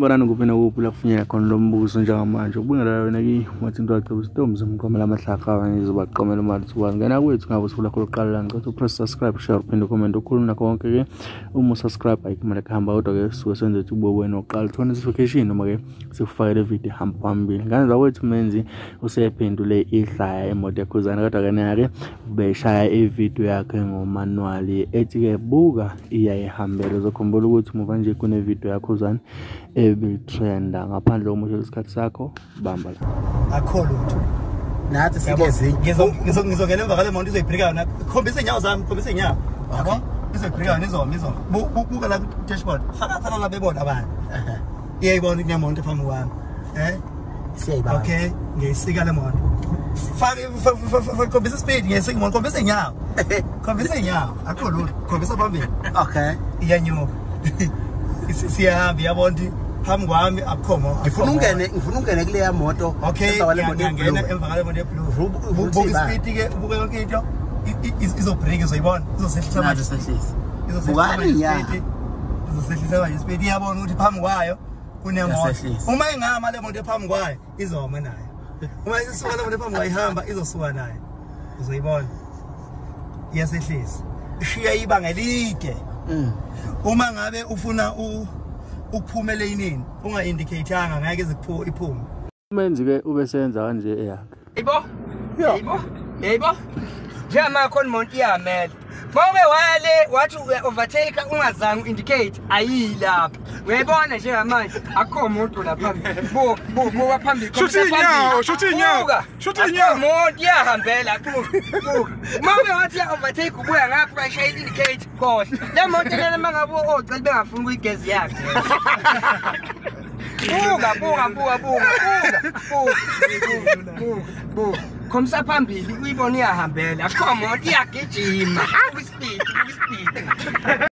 Bonani kuphi nakuphi la kufinyelela khona lo mbuso njengamanje ubingelela wena ki wathi into waceba isitombi zomqomela amahlaka ngizobaqomela imali thubani ngena kwethu ngabe usuku lakho lokuqala la ngicela upress subscribe share uphinde comment ukhuluma nakho konke ke uma usubscribe ayikho imali kuhamba kodwa ke suke senze ukuthi ube wena oqala uthola notification noma ke sikufakele video hamba phambili ngane zakwethu Menzi usephendule ihlaya emoto yaKhuzani kodwa ke naye ubeshaya ivideo yakhe ngomanual ethi ke buka iyayihambela uzokhumbula ukuthi muva nje kune video yaKhuzani ebitrenda ngaphandle komusho isikhathi sakho bamba la akho lutho nathi sikezinye ngizongena emva kwale moto izoyibrika yona khombisa inyawo zami khombisa inyawo yabo izoyibrika yona izoma izoma buka la dashboard faka faka la bebona abantu iyayibona kunemonto phambi kwami siyayibona okay ngiyisika le moto faka khombisa speed ngiyisika imoto khombisa inyawo khombisa inyawo akho lutho khombisa phambili okay iyanyuka siyahamba iyabona phambi kwami akukho mo ngifuna ungene kuleya moto okay ngiyangena emva kwale moto eblue buka ispeed ke ubuke yonke into izobrake izoyibona izosehlisa manje izosehlisa manje ispeed iyabona ukuthi phambi kwayo kunemoto uma ingama le moto phambi kwayo izoma nayo uma isuka le moto phambi kwayo ihamba izosuka nayo uzoyibona iyasehlisa ishiya ibanga elide uma ngabe ufuna ukuphuma eleyinini unga-indicate-anga ngeke ize iphume Menzi ke ubesenza kanje eyakhe yebo yebo yebo njengamanje khona imoto iyamela mawuke waya le wathi uya-overtake ungazange u-indicate ayilapha uyayibona njengamanje akukho muntu la phambili buka phambili shuthi inyawo shuthi inyawo imoto iyahambela buka mawuke wathi uya-overtake ubuya ngapha uyashaya i-indicate khohlwa le moto lena uma ngabe ocela bengafuni ukuyigezi yakhe buka buka buka buka buka buka khombisa phambili uyibona iyahambela akukho moto iyagijima buka ispeed buka ispeed.